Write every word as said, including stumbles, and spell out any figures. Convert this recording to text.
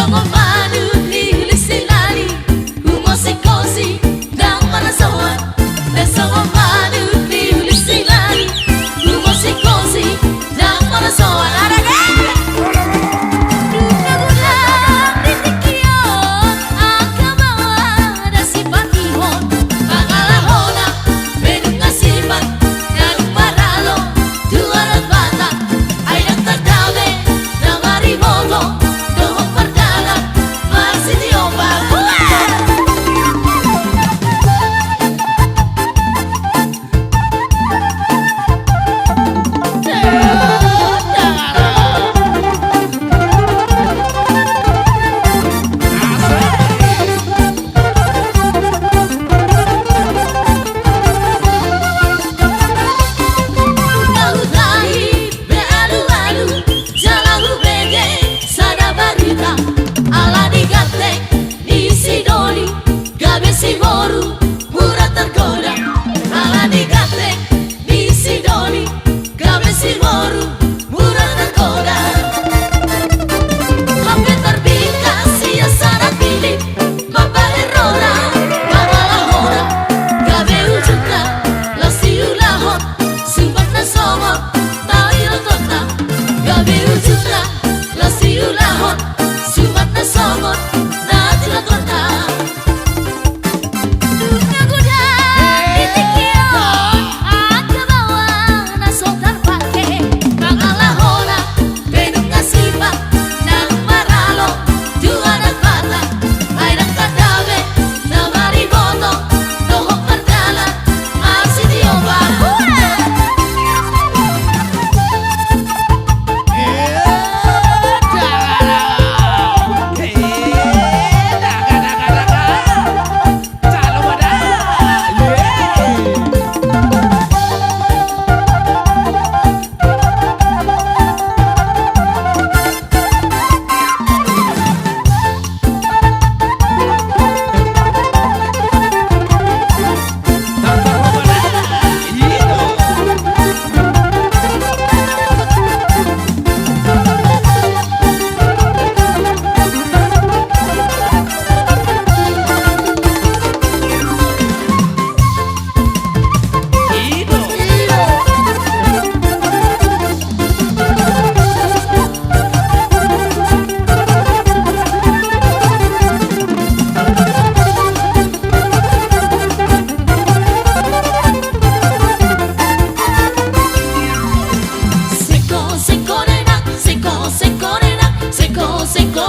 Songon manuk ni uli si lali, umosikosi ndang marnasoan. Ndang songon manuk ni uli si lali, umosikosi ndang marnasoan. Arage! Dung na godang di tingki on angka baoa na sipanihon, pangalahona be nunga sipat, na dung maralo tu adat Batak. Ai ndang tanda be na mariboto dohot mardalan marsitio baoa. Hudahut be alualu jala hubege sada barita, ala ni ganteng ni si doli gabe si boru mura targoda. Ala ni ganteng ni si doli gabe si boru mura targoda. Hape tarbingkas ia sada pilip mambahen roda, pangalahona gabe ujungna laos diulahon sumat na songon na tilotonta. Gabe ujungna laos diulahon sumat na songon na tilotonta. Dung na godang di tingki on angka baoa na so tarpangke, pangalahona be nunga sipat, na dung maralo tu adat Batak. Ai ndang tanda be na mariboto dohot mardalan marsitio baoa. Seko, seko, nena, seko, seko, nena, seko, seko,